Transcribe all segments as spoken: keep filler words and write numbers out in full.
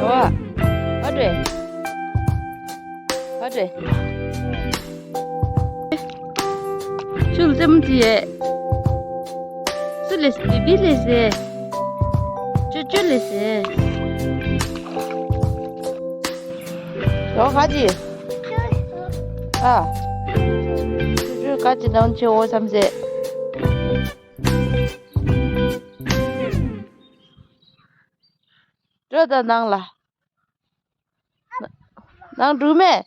ཨ་ཨ་རེ། ཨ་རེ། ཆུ་ལ་རྩེད་མོ་རྩེ་ཡས། སུ་ལས་སེ། བི་བི་ལས་སེ། ཅོ་ཅོ་ལས་སེ། ཡོ་ཁ་ཅི། ཨ། ཅོ་ཅོ་ཁ་ཅི་ནང་ཆེ་འོ་བསམ་སེ། འགྲོ་ད་ནང་ལ། ནང་འགྲོ་མེད།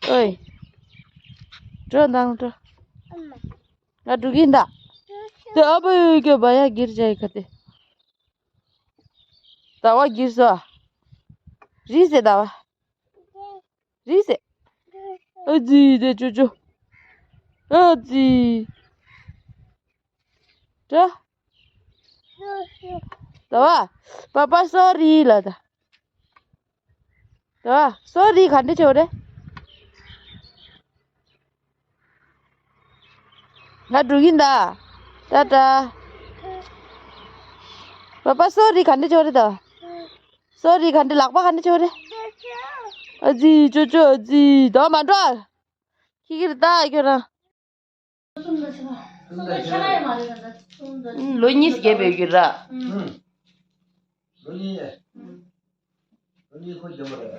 ཨོའི། འགྲོ་ནང་འགྲོ། ང་འགྲོ་གིན་ད། དེ་ཨ་བུ་ཡོད་གི་བ་ཡ་གིར་ཇའི་ཁ་དེ། ད་བ་གིར་སོ། རི་སེ་ད་བ། རི་སེ། ཨ་ཙི་དེ་ཅོ་ཅོ། ཨ་ཙི། འགྲོ། ད་བ། པ་པ་སོ་རི་ལ་ད། ད་བ་སོ་རི་ག་འདྲ་བྱོས་རེད། ང་འགྲོ་གིན་ད། ད་ད། པ་པ་སོ་རི་ག་འདྲ་བྱོས་རེད་ད། སོ་རི་ག་འདྲ་ལག་པ་ག་འདྲ་བྱོས་རེད། ཨ་ཙི་ཅོ་ཅོ་ཨ་ཙི་ད་མ་འགྲོ། ཁྱི་ཁྱི་རེད་ད་ཁྱོད་རང་། ལོ་གཉིས་བརྒྱད་པའི་ཡུལ་ར། ལོ་གཉིས། ལོ་གཉིས་ཁོ་རྒྱ་མོ་རེད།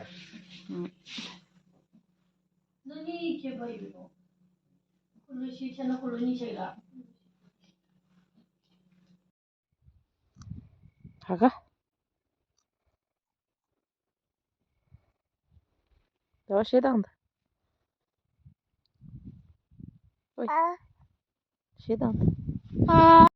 ལོ་གཉིས་ཁྱད་པར་ཡོད་རོ། ཁོ་ལོ་བཞི་ཆགས་ན་ཁོ་ལོ་གཉིས་ཆགས་ཡོད་ར། ཧ་ག་ད་བ་ཤེས་དང་ད། ཨོའི། ཤེས་དང་ད། ཨ།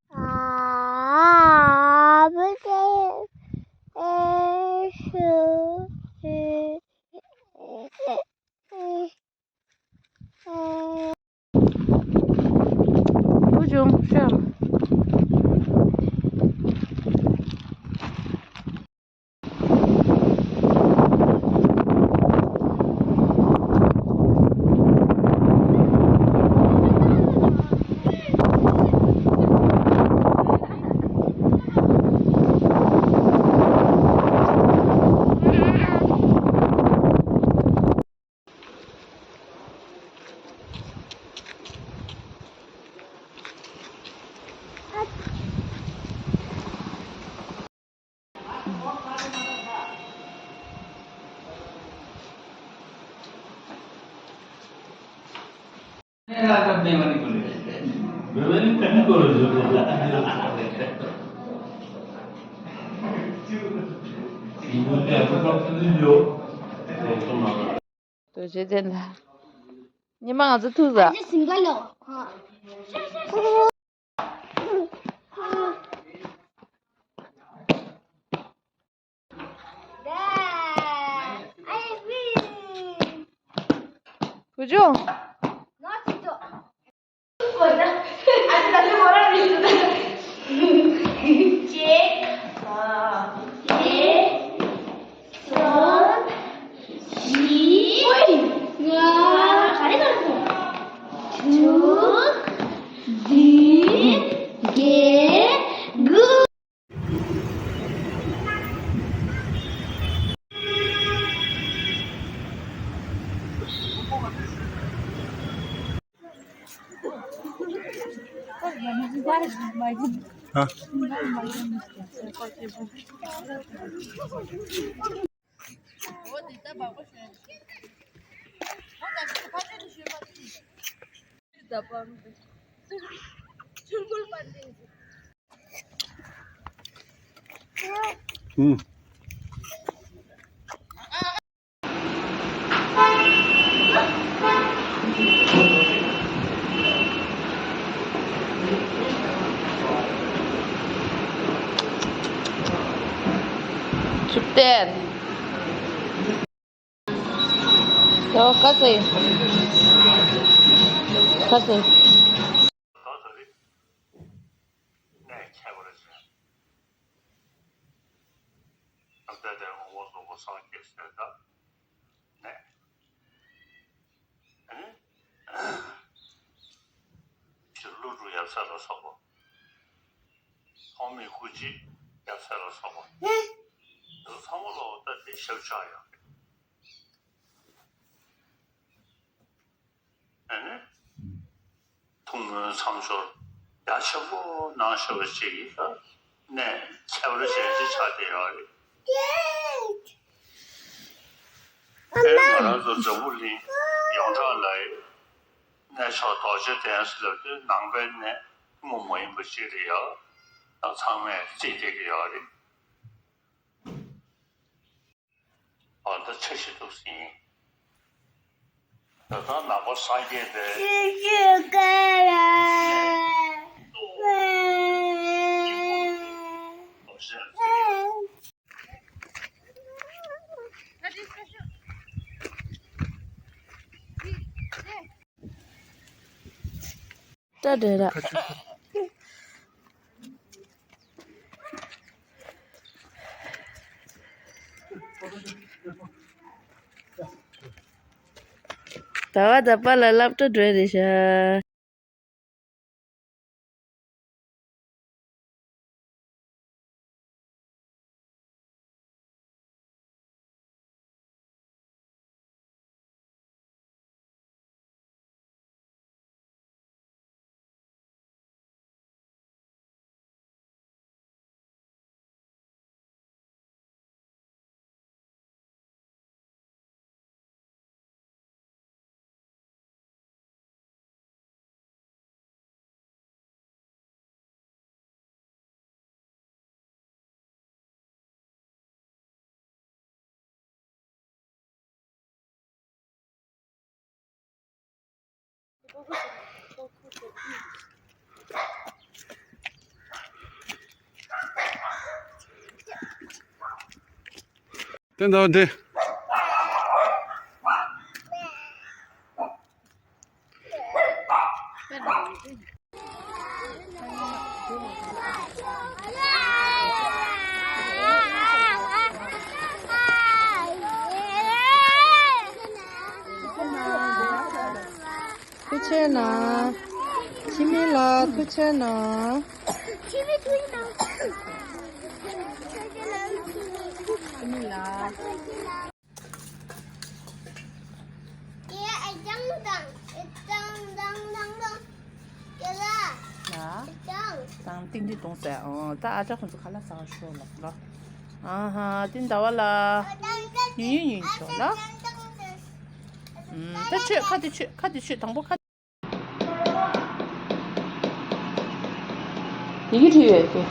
བུ་ཆུང་ཤོད། རྡོ་རྗེ་གདན་ལ། ཉི་མ་ང་ཚོ་ཐུག་ཟ། བུ་ཆུང་། ད་པང་ཆུང་ཀུལ་པན་ཏིན་ཟེར། ཨུམ། ཆུབ་བསྟན། ཡོ། ཁ་ཟས། ཁ་ཟས། ད་ད་རེས་གནས་ཁྱད་པར་ཅན། ཨ་ད་ད་དབང་བོ་རྫོགས་པ་སངས་རྒྱས་ཟེར་ད་གནས། ཨ་ནི་ཕྱི་ཀླུ་སྒྲུབ་ཡབ་སྲས་ལ་སོགས་པ། ཐོགས་མེད་སྐུ་མཆེད་ཡབ་སྲས་ལ་སོགས་པ། དེ་ཚོ་ཚང་མ་ལ་འོ་ད་དེ་ཞབས་ཆག་ཡོད་རེད། ཨ་ནི། ཐུགས་སྨོན་མཚམས་སྦྱོར་རྒྱ་ཆེན་པོ་གནང་ཤོར་བ་ཅིག་ཡིན་ཙང་གནས་ཁྱད་པར་ཅན་ཅིག་ཆགས་བསྡད་ཡོད་རེད། དེ་ང་རང་ཚོ་འཛམ་བུ་གླིང་ཡོངས་གྲགས་ལ་ཡོད། གནས་མཆོག་རྡོ་རྗེ་གདན་ཟེར་ལབ་དུས་ནང་པའི་གནས་ཐུན་མོང་མ་ཡིན་པ་ཅིག་རེད་ཡ། ད་ཚང་མས་རྩིས་སྤྲད་ཀྱི་ཡོད་རེད། ཨ་ད་ཆ་ཞིག་འདུག་ཟིན། ད་ལྟ་ནང་པ་སངས་རྒྱས་དེ། ཏྲ་འདྲེ་ར། ཟླ་བ་ཟླ་པ་ལ་སློབ་གྲྭ་འགྲོ་རེད་ཤག་དེ་འདྲ་འདི། ཐུགས་རྗེ་གནང་། འཆི་མེད་ལགས་ཐུགས་རྗེ་གནང་། འཆི་མེད་ཐུགས་རྗེ་གནང་། འཆི་མེད་ལགས། ལ། དང་ཏིང་ཏིང་གཏོང་ཟེར། ཨོ་ད་ཨ་ཅག་ཁོང་ཚོ་ཁ་ལག་ཟ་བར་ཤོག་ལབ་ལ། ཨ་ཧ་ཏིང་ཟླ་བ་ལ། ཉུང་ཉུང་ཉུང་ཤོག་ལ། ཨུམ་ད་ཆོས་ཁ་དེ་ཆོས་ཁ་དེ་ཆོས་དང་པོ་ཁ། ཡི་གེ་བྲིས་ཡོད་དེ།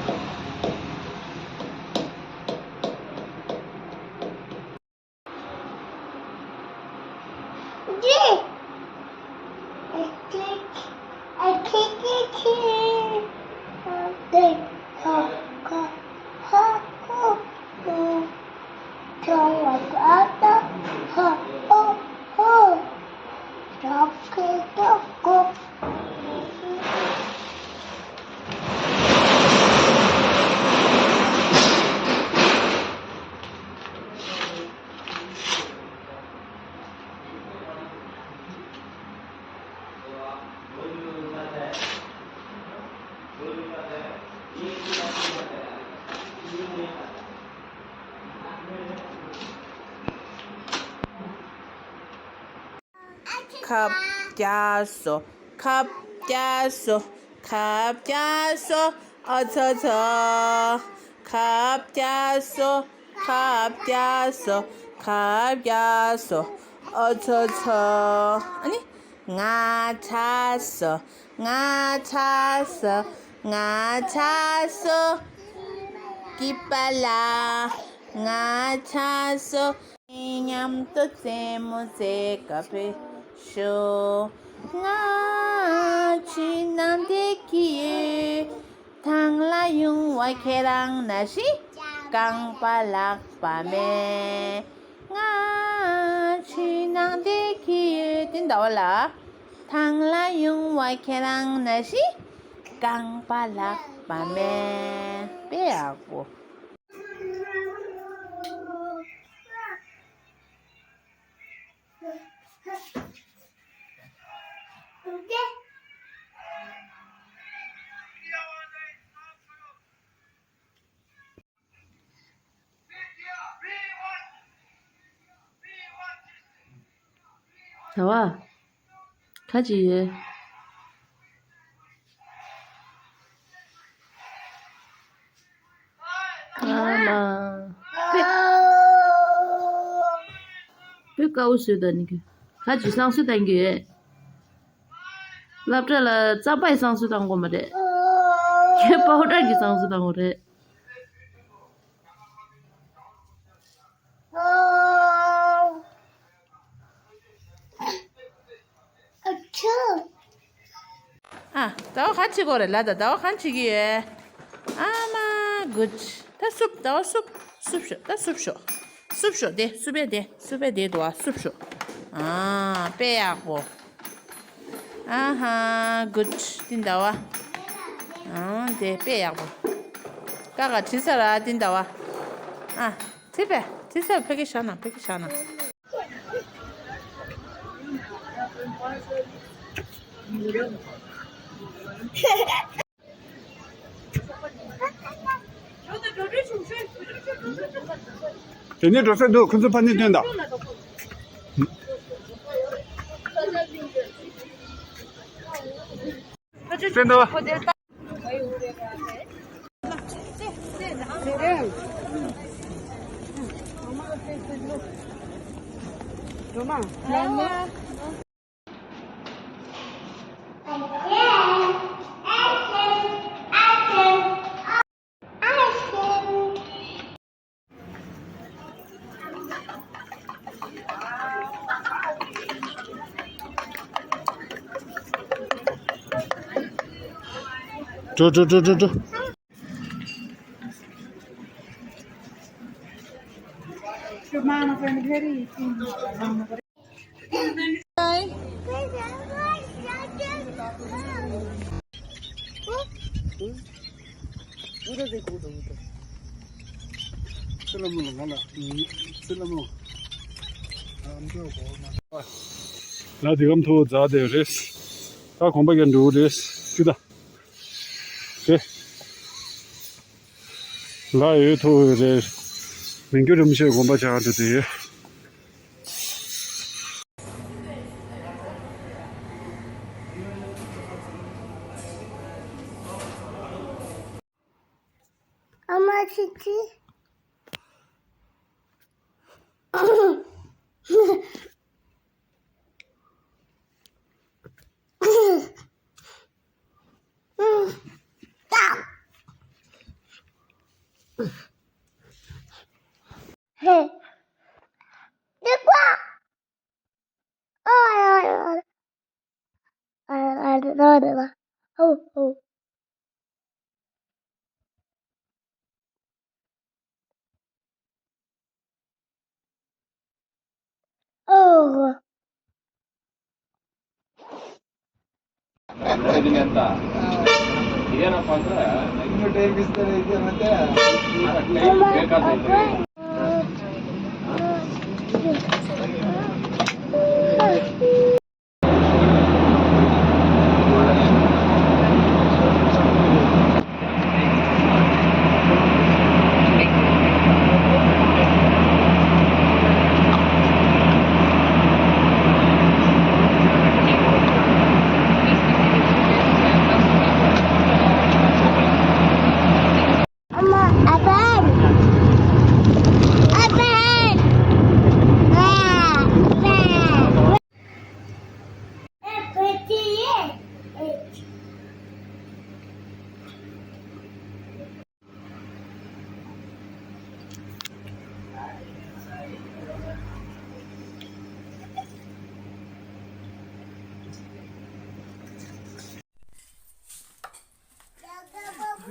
ཁབ་རྒྱགས་སོ། ཁབ་རྒྱགས་སོ། ཁབ་རྒྱགས་སོ། ཨ་ཚ་ཚ། ཁབ་རྒྱགས་སོ། ཁབ་རྒྱགས་སོ། ཁབ་རྒྱགས་སོ། ཨ་ཚ་ཚ། ཨ་ནི། ང་ཆགས་སོ། ང་ཆགས་སོ། ང་ཆགས་སོ། སྐྱིད་པ་ལ་ང་ཆགས་སོ། མཉམ་དུ་རྩེད་མོ་རྩེ་ག་ཕེབས་ཤོག་ང་ཁྱེད་ནང་བསྡད་ཀྱི་ཡོད། ཐང་ལ་ཡོང་བ་ཁྱེད་རང་ན་ཞིག་རྐང་པ་ལག་པ་མེད། ང་ཁྱེད་ནང་བསྡད་ཀྱི་ཡོད། དེ་འདྲ་བ་ལ། ཐང་ལ་ཡོང་བ་ཁྱེད་རང་ན་ཞིག་རྐང་པ་ལག་པ་མེད། དཔེ་ཡག་པོ། ཟླ་བ། ཁ་ཅིག་ཡོད། ཨ་མ། པེ། པེ་དཀའ་བོ་བཟོས་ད་ནི་ཁྱོད། ཁ་ཅིག་བསང་གསོལ་བཏང་གི་ཡོད། སློབ་གྲྭ་ལ་རྩམ་པ་ཡི་བསང་གསོལ་བཏང་དགོས་མ་རེད། ཁྱོད་པའོ་ཌར་གྱི་བསང་གསོལ་བཏང་དགོས་རེད། ཨ། ཟླ་བ་ག་རེ་བྱེད་ཀྱི་ཡོད་རེད་ལ། ད་ཟླ་བ་ག་རེ་བྱེད་ཀྱི་ཡོད། ཨ་མ་གུད། ད་སུབ། ཟླ་བ་སུབ། སུབ་ཤོག་ད་སུབ་ཤོག་སུབ་ཤོག་དེ་སུབ་པས་དེ་སུབ་པས་དེ་འདུག་ཨ། སུབ་ཤོག་ཨ། དཔེ་ཡག་པོ། ཨ་ཧ་གུད། དེ་ཟླ་བ། ཨ། དེ་དཔེ་ཡག་པོ། ཀ་ཀ་བྲིས་ཚར་ར་དེ་ཟླ་བ། ཨ། བྲིས་པས། བྲིས་ཚར། ཕ་གི་བཞག་ན། ཕ་གི་བཞག་ན། དེ་ནས་འགྲོ་ས་འདུག་ཁོ་ཚོ་ཕ་ནས་སྟོན་དང་། སྟོན་དང་། འགྲོ་འགྲོ་འགྲོ་འགྲོ་འགྲོ། ལ་དེ་གམ་ཐོ་རྫ་དེ་རེད། ད་གོམ་པ་རྒྱག་འགྲོ་རེད། ཅི་ད། དེ། ལ་ཡོད་ཐོ་རེད། མི་འགྱུར་རིན་པོ་ཆེ་དགོན་པ་ཆགས་འགྲོ་དེ་ཡོད། ཨ་མ་ཆི་ཆི།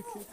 ག་རེ་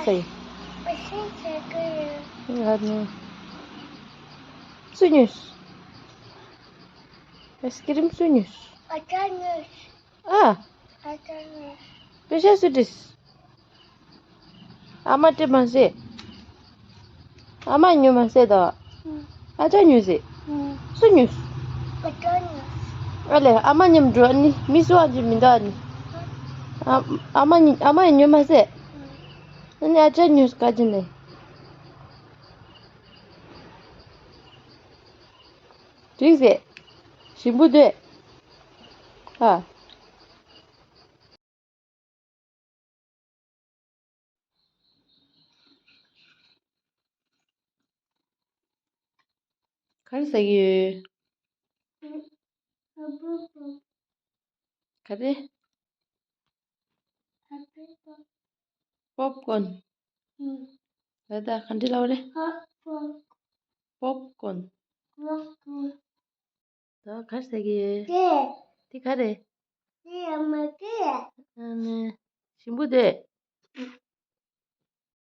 ཟ་ཡི། ཨ་ནི། སུ་ཉོས། ཨའི་སི་ཀི་རིམ་སུ་ཉོས། ཨ། ཨ་ཅག་ཉོས། པེ་ཤ་སུ་འདྲིས། ཨ་མ་སྤྲད་མ་ཟེར། ཨ་མ་ཉོས་མ་ཟེར་ད། ཨ་ཅག་ཉོས་ཟེར། སུ་ཉོས། ཨ་ལེ། ཨ་མ་མཉམ་འགྲོ། ཨ་ནི་མི་སུ་ཨ་ཅག་མི་འདུག་ཨ་ནི། ཨ་ཨ་མ་ཉི་ཨ་མ་ཡང་ཉོས་མ་ཟེར། ཨ་ནི་ཨ་ཅག་ཉོས་ག་ཅི་ནས། འགྲིག་ཟེར། ཞིམ་པོ་འདུག་ཨ། ག་རེ་ཟ་གི་ཡོད། ག་རེ། པོབ་ཀོན། ད་ལྟ་ག་འདྲ་ལབ་རེད། པོབ་ཀོན། ད་ག་རེ་ཟ་གི་ཡོད། དེ། དེ་ག་རེ། དེ་ཡང་མ་དེ། ཨ་ནི། ཞིམ་པོ་འདུག